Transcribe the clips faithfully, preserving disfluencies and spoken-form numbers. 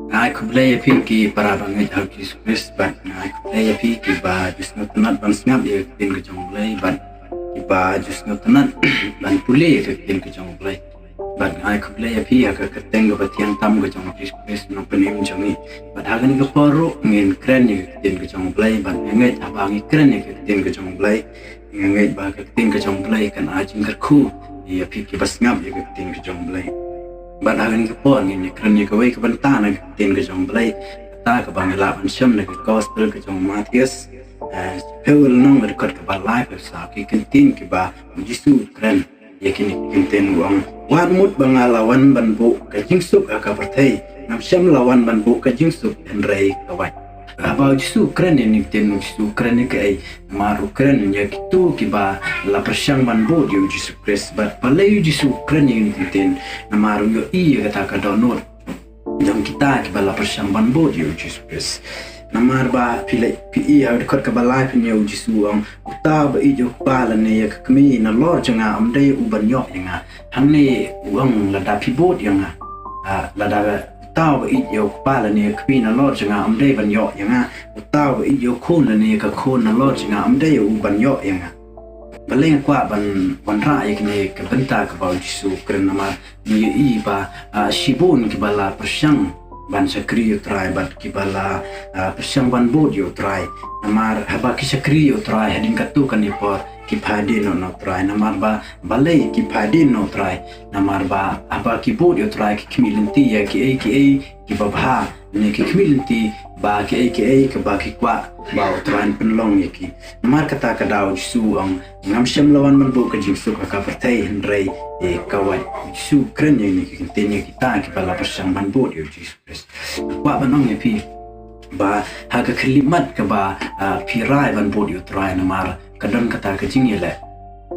Nga ai khublei ïa phi ki para bangeit ha u Jisu Khrist bad nga ai khublei ïa phi kiba ju sngewtynnat ban sngap ïa ka ktien ka jong u Blei bad kiba ju sngewtynnat ban pule ïa ka ktien ka jong u Blei. Bad nga ai khublei ïa phi ha ka kyrteng kaba thiang tam ka jong u Jisu Khrist u nongpynim jong ngi. Bad ha kane ka por ruh ngin kren ïa ka ktien ka jong u Blei bad nga ngeit haba ngi kren ïa ka ktien ka jong u Blei, nga ngeit ba ka ktien ka jong u Blei kan ai jingkyrkhu ïa phi kiba sngap ïa ka ktien ka jong u Blei. Bad ha kane ka por ngin ïa kren ïa kawei ka bynta na ka ktien ka jong u Blei, kata kaba ngi lah ban shem na ka gospel ka jong u Mathaios, eh, shiphew lynnong ka dkhot kaba laiphew saw, ki kyntien kiba u Jisu u kren ïa kine ki kyntien, u ong, wat mut ba nga la wan ban buh ka jingsuk ha ka pyrthei, ngam shym la wan ban buh ka jingsuk hynrei ka wait. Haba u Jisu u kren ïa kine ki kyntien, u Jisu u kren ïa kaei? Namar u kren ïa kito kiba la pyrshang ban bud ïa u Jisu Khrist. Bad balei u Jisu u kren ïa kine ki kyntien? Namar u ïohi ïa kata ka dohnud jong kita kiba la pyrshang ban bud ïa u Jisu Khrist. Namar ba phi leh, phi ïohi ha ka dkhot kaba lai, phin ïohi u Jisu u ong, uta uba ïeit ïa u kpa lane ïa ka kmie nalor jong nga, ym dei u ban ïoh ïa nga. Hangne u ong, lada phi bud ïa nga, ah, lada uta uba ïeit ïa u kpa lane ïa ka kmie nalor jong nga ym dei ban ïoh ïa nga, uta uba ïeit ïa u khun lane ïa ka khun nalor jong nga ym dei u ban ïoh ïa nga. Balei nga kwah ban wanrah ïa kane ka bynta kaba u Jisu u kren? Namar ngi ïohi ba, ah, shibun kiba la pyrshang ban shakri ïa u Trai bad kiba la, ah, pyrshang ban bud ïa u Trai. Namar haba ki shakri ïa u Trai, hadien katto katne por ki phai dien noh na u Trai. Namar ba balei ki phai dien noh na u Trai? Namar ba haba ki bud ïa u Trai ki khmih lynti ïa kiei kiei kiba bha, ne ki khmih lynti ba kiei kiei kiba ki kwah ba u Trai un pynlong ïa ki. Namar kata ka daw u Jisu u ong, ngam shym la wan ban buh ka jingsuk ha ka pyrthei hynrei, eh, ka wait. U Jisu u kren ïa kine ki kyntien ïa kita kiba la pyrshang ban bud ïa u Jisu Khrist. Nga kwah ban ong ïa phi ba ha ka khyllipmat kaba, ah, phi rai ban bud ïa u Trai, namar ka don kata ka jingïaleh.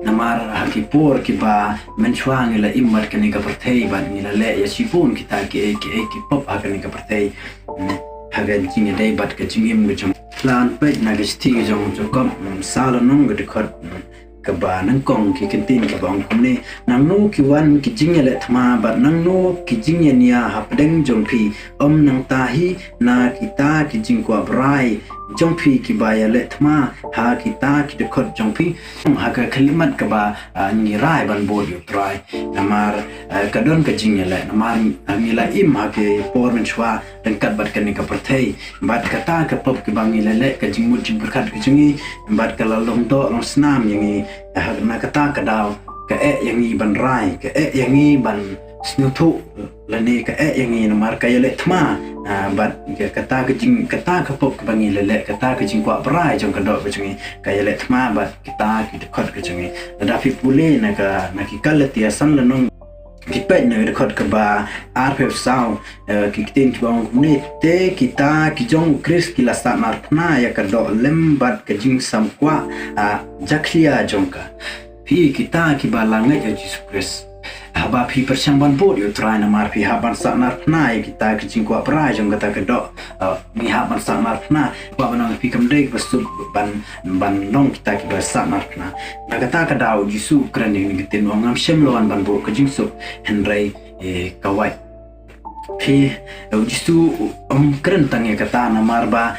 Namar ha ki por kiba mynshuwa ngi la im bad kane ka pyrthei bad ngi la leh ïa shibun kita kiei kiei ki pop ha kane ka pyrthei. Hmm, ha ka jingïadei bad ka jingim ka jong. Lah ban peit na ka shithi ka jong u Jakob, hmm, saw lynnong ka dkhot, hmm, kaba nyngkong, ki kyntien kiba ong kumne, nangno ki wan ki jingïaleh thma bad nangno ki jingïania hapdeng jong phi? Ym nangta hi na kita ki jingkwah brai jong phi kiba ïaleh thma ha kita ki dkhot jong phi? Ha ka khyllipmat kaba, ah, ngi rai ban bud ïa u Trai, namar, ah, ka don ka jingïaleh, namar, ah, ngi la im ha ki por mynshuwa ryngkat bad kane ka pyrthei bad kata ka pop kiba ngi la leh, ka jingmut jingpyrkhat ka jong ngi bad ka la long doh long snam ïa ngi. Ha, na kata ka daw ka eh ïa ngi ban rai, ka eh ïa ngi ban sngewthuh, lane ka eh ïa ngi namar ka ïaleh thma, ah, bad ka, kata ka jing, kata ka pop kaba ngi la leh, kata ka jingkwah brai jong ka doh ka jong ngi ka ïaleh thma bad kita ki dkhot ka jong ngi. Lada phi pule na ka, na ki Galatia san lynnong, phi peit na ka dkhot kaba arphew saw, eh, ki kyntien kiba ong kumne, te kita ki jong u Khrist ki la sahnarphna ïa ka doh lem bad ka jingsam kwah, ah, jakhlia jong ka. Phi, kita kiba la ngeit ïa u Jisu Khrist, haba phi pyrshang ban bud ïa u Trai namar phi hap ban sahnarphna ïa kita ki jingkwah brai jong kata ka doh. Ah, ngi hap ban sahnarphna. Kwah ban ong ïa phi, kam dei kaba suk ban, ban long kita kiba sahnarphna. Na kata ka daw u Jisu u kren ïa kine ki kyntien, u ong, ngam shym la wan ban buh ka jingsuk hynrei, eh, ka wait. Phi, eh, u Jisu um kren tang ïa kata, namar ba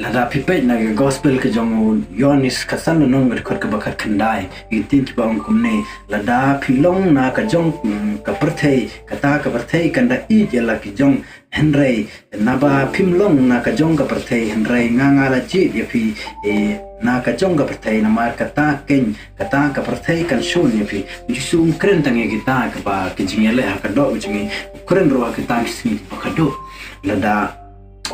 lada phi peit na ka gospel ka jong u Ïoannis ka san lynnong ka dkhot kaba khatkhyndai, ki kyntien kiba ong kumne, lada phi long na ka jong, mm, ka pyrthei, kata ka pyrthei kan da ïeit ïa la ki jong, hynrei naba phim long na ka jong ka pyrthei, hynrei nga, nga la jied ïa phi, eh, na ka jong ka pyrthei, namar kata keiñ, kata ka pyrthei kan shun ïa phi. U Jisu um kren tang ïa kita kiba ki jingïaleh ha ka doh ka jong ngi, u kren ruh ha kita ki sngi kiba khadduh. Lada,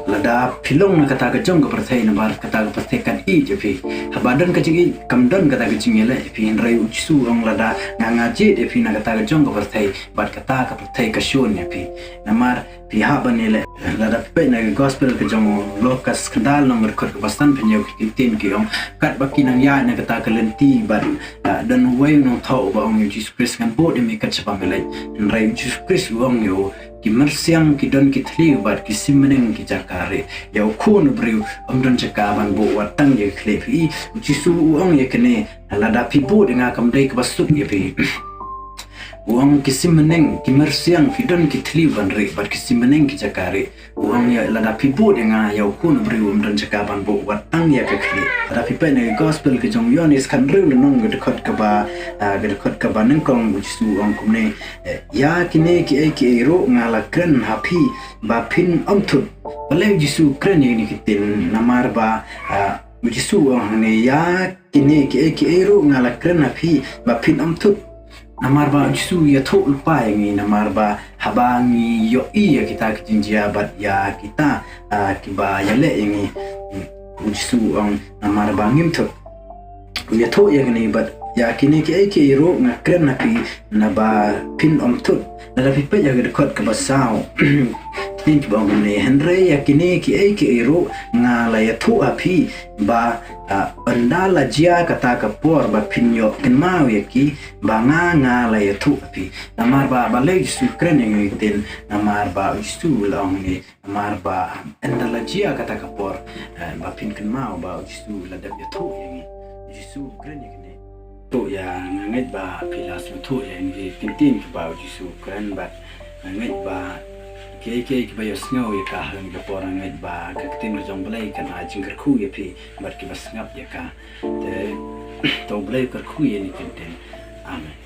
lada phi long na kata ka jong ka pyrthei, namar kata ka pyrthei kan ïeit ïa phi. Haba don ka jingïeit, kam don kata ka jingïaleh ïa phi, hynrei u Jisu u ong, lada nga, nga jied ïa phi na kata ka jong ka pyrthei, bad kata ka pyrthei ka shun ïa phi. Namar phi hap ban ïaleh, lada phi peit na ka gospel ka jong u Lukas khyndai lynnong ka dkhot kaba san, phin ïohi ki kyntien ki ong, katba ki nang ïaid na kata ka lynti bad, ah, don uwei u nongthoh uba ong ïa u Jisu Khrist, ngan bud ïa me kat shaba me leit. Hynrei u Jisu Khrist u ong ïa u, ki myrsiang ki don ki thliew bad ki sim bneng ki jaka, hynrei ïa u Khun u briew ym don jaka ban buh wat tang ïa ki khlieh. Phi, u Jisu u ong ïa kane, lada phi bud ïa nga kam dei kaba suk ïa phi. U ong ki sim bneng, ki myrsiang, phi don ki thylliej ban rieh, bad ki sim bneng ki jaka rieh. U ong ïa lada phi bud ïa nga, ïa u khun u briew um don jaka ban buh, wat tang ïa ka khlieh. Lada phi peit na ka gospel ka jong u Ïoannis khathynriew lynnong ka dkhot kaba, ah, ka dkhot kaba nyngkong u Jisu u ong kumne, eh, ïa kine kiei kiei ruh nga la kren ha phi, ba phin ym thut. Balei u Jisu u kren ïa kine ki ktien, namar ba, ah, u Jisu u ong hangne ïa kine kiei kiei ruh nga la kren ha phi, ba phin ym thut. Namar ba u Jisu u ïathuh lypa ïa ngi, namar ba haba ngi ïohi ïa kita ki jingjia bad ïa kita, ah, kiba ïaleh ïa ngi. U Jisu u ong namar ba ngim thut. U ïathuh ïa kine bad ïa kine kiei kiei ruh nga kren ha phi naba phin ym thut. Lada phi peit ïa ka dkhot kaba saw. Ktien kiba ong kumne, hynrei ïa kine kiei kiei ruh nga la ïathuh ha phi ba, ah, ynda la jia kata ka por ba phin ïoh kynmaw ïa ki, ba nga, nga la ïathuh ha phi. Namar ba balei u Jisu u kren ïa kine ki ktien, namar ba u Jisu u la ong ne, namar ba, um, ynda la jia kata ka por, eh, ba phin kynmaw ba u Jisu u la dep ïathuh ïa ngi. U Jisu u kren ïa kine. Ïathuh ïa nga, ngeit ba phi la sngewthuh ïa kine ki ktien kiba u Jisu u kren bad nga ngeit ba kiei kiei kiba ïohsngew ïa ka ha kane ka por nga ngeit ba ka ktien ka jong u Blei kan ai jingkyrkhu ïa phi bad kiba sngap ïa ka. Te to u Blei u kyrkhu ïa kine ki ktien. Amen.